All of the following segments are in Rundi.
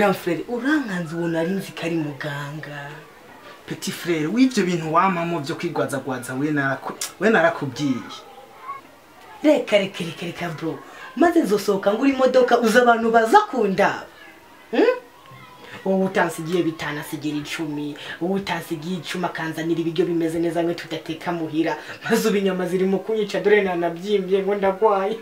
Grand frère urankanze ubona ari nzi kari muganga. Petit frère w'ivyo bintu wampamo byo kwigwazagwaza we narakubwiye. Reka reka reka reka bro. Maze nzosohoka ngura imodoka uza abantu baza kundaba. Wowe utansigiye 5 asigira 10, wowe utansigiye 10 akanzanira ibiryo bimeze neza mwe tudateka muhira, maze ubinyama ziri mu kunyica dore nanabyimbye ngo ndagwaye.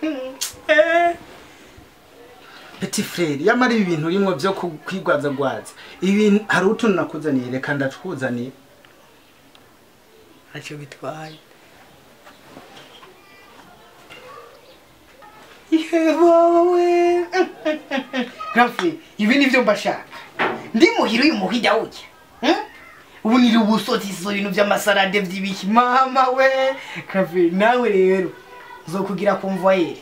Petit frère yamara ibi bintu rimwe byo kwigwazagwaza. Ibi hari utuntu nakuzaniye reka ndakuzaniye. Ntacyo bitwaye. Yewe Grand frère ibi nivyo mbashaka. Ndi muhira uyu muhida ujya. Ubu niri ubusozi ibintu by'amasarade by'ibiki mama we. Grand frère nawe rero uzokugira convoyeur.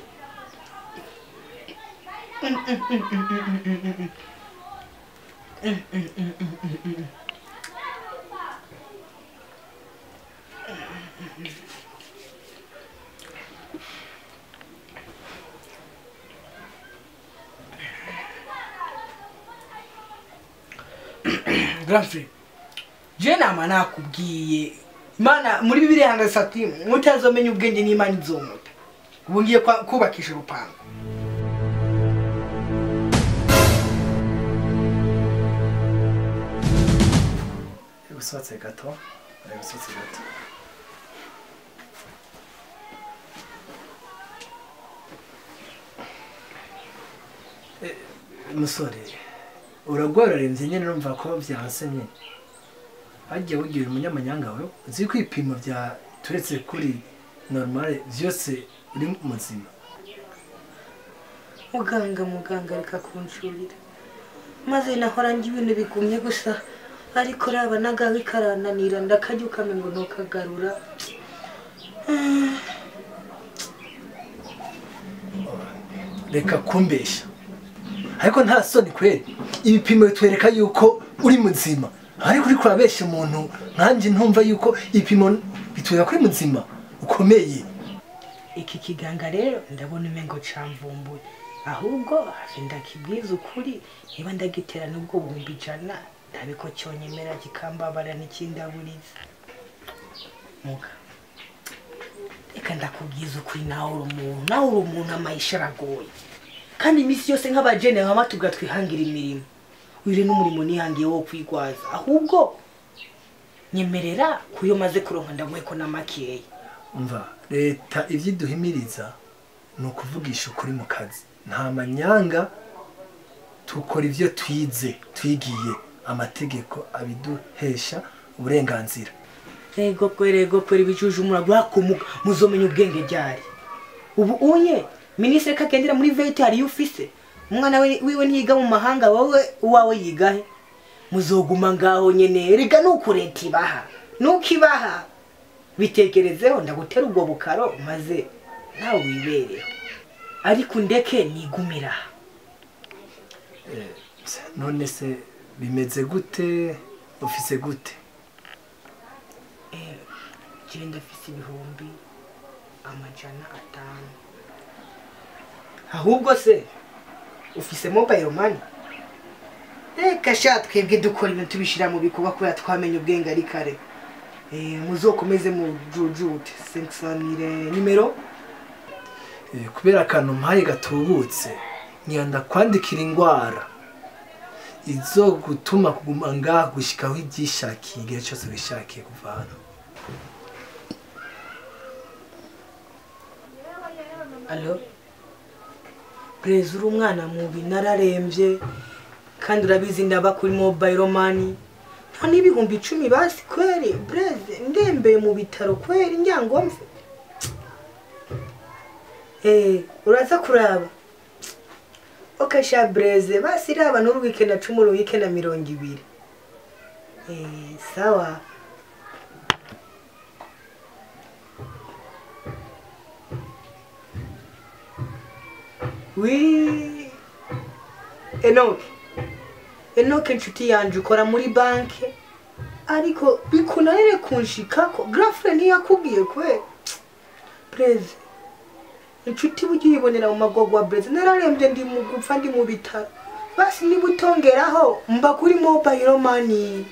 Grand frère, je nama nakubwiye Imana muri Bibiliya handitse ati mutazomenya ubwenge n'Imana izomuta. Ubu ngiye kubakisha urupango. Usohotse gato, usohotse gato. Musore, uragoraremvye nyene urumva ko vyanse nyene. Hagiye ugira umunyamanyanga we, uzi ko ibipimo vya turetse kuri normale vyose uri muzima. Muganga muganga reka kunshurira. Maze nahora ndi ibintu bigumye gusa ariko raba nagawe karananira ndakajya ukamengo nokagarura. Reka kumbesha. Ariko nta soni kweri. Ibipimo bitwereka yuko uri muzima. Ariko uri kurabesha umuntu nkanje ntumva yuko ibipimo bitwereka ko uri muzima ukomeye. Iki kiganga rero ndabona umengo camvumbuye. Ahubwo ndakibwiza ukuri niba ndagitera nubwo 100,000 ndabiko cyonyemera kikambabara n'ikindaburiza. Muga reka ndakubwiza ukuri nawe uri umuntu, nawe uri umuntu amayisha aragoye. Kandi imisi yose nk'abajene bama tuga twihangira imirimo. Uyu n'umurimo nihangiye wo kwigwaza. Ahubwo nyemerera kuyo maze kuronka ndamuhe ko namakeye. Umva leta ivyiduhimiriza ni ukuvugisha ukuri mu kazi. Nta manyanga, tukora ivyo twize, twigiye amategeko abiduhesha uburenganzira. Rego kwere rego kwere ibijuju muragwakumuka muzomenya ubwenge ryari. Ubu unye ministre kagendera muri VT hari ufise umwana wiwe ntiyiga mu mahanga wowe uwawe yigahe muzoguma ngaho nyene rega nukureta ibaha nukibaha bitekerezeho ndagutera ubwo bukaro maze nawe wibereho ariko ndeke nigumira. None se bimeze gute ufise gute? Je ndafise 500,000. Ahubwo se ufise mobile money? Reka sha twebwe dukora ibintu tubishira mu bikorwa kubera twamenye ubwenge ari kare. Muzokomeze mu jujute 500,000 nimero. Kubera akantu mpaye gatubutse nyanda kwandikira ingwara izogutuma kuguma ngaha gushikaho ibyishakiye igihe cyose wishakiye kuva hano. Allo Brez uri umwana mubi nararemvye kandi urabizi ndaba kuri mobile money nta n'10,000 basi kweri Brez ndembeye mu bitaro kweri njyangomve. Uraza kuraba. Okay sha Brez basi raba n'uru weekend na 10 uru weekend na 20. Sawa. Oui. Enoch. Enoch inshuti yanje ukora muri banke ariko bikunanire kunshikako grafre ntiyakubwiye kwe. Brez inshuti bugiyibonera mu magogwa Brez nararembye ndi mu gupfa ndi mu bitaro. Basi niba utongeraho mba kuri mobile money.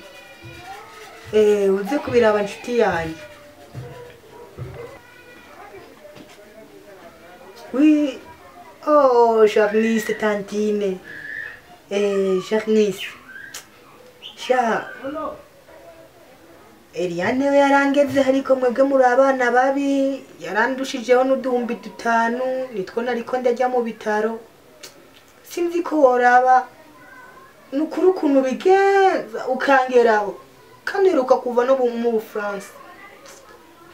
Uze kubiraba nshuti yanjye. Oui. Oh, Charnice tantine. Charnice. Sha. Eliane we yarangeze ariko mwebwe muri abana babi yarandushijeho n'uduhumbi 5 nitwo nariko ndajya mu bitaro. Sinzi ko woraba nukuri ukuntu bigenza ukangeraho kandi uheruka kuva no mu Bufaransa.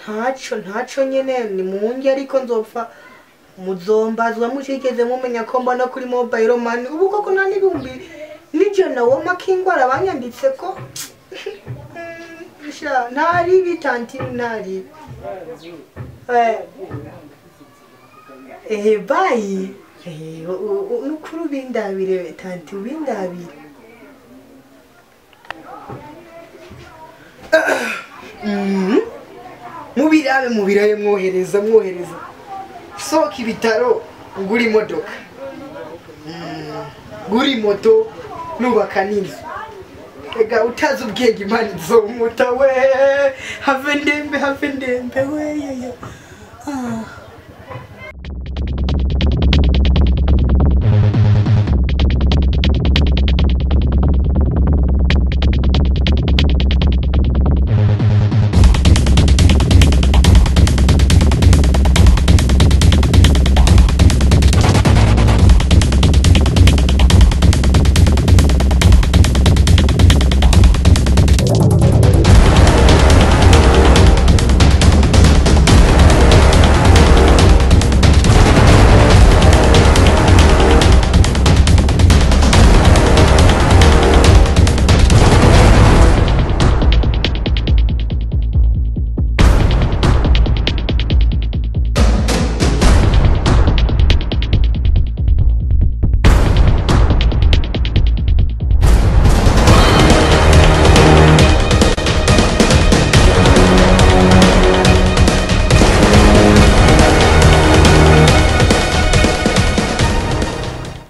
Ntaco nyene ni mungi ariko nzopfa muzombazwa mushigeze mumenya ko mbona kuri mobile money. Ubu koko nta n'ibihumbi n'ijana wo makingwara banyanditse ko sha ntari bitantini ntari. Bayi nukuri bindabire tanti ubindabire. Mubirabe mwohereza soka ibitaro ngura imodoka ngura moto nubaka n'inzu. Ega utazi ubwenge Imana izomuta we have ndembe we yo.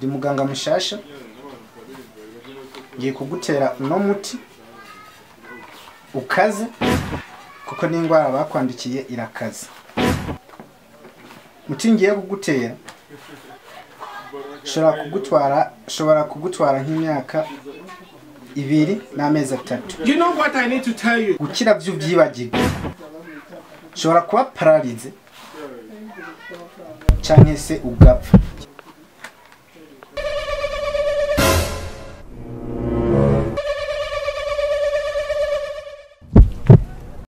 Muganga mushasha ngiye kugutera uno muti ukaze kuko n'indwara bakwandikiye irakaze. Muti ngiye kugutera shobora kugutwara nk'imyaka 2 n'amezi 3. You know what I need to tell you? Gukira vy'uvyibagirwa shobora kuba paralyze canke se ugapfa.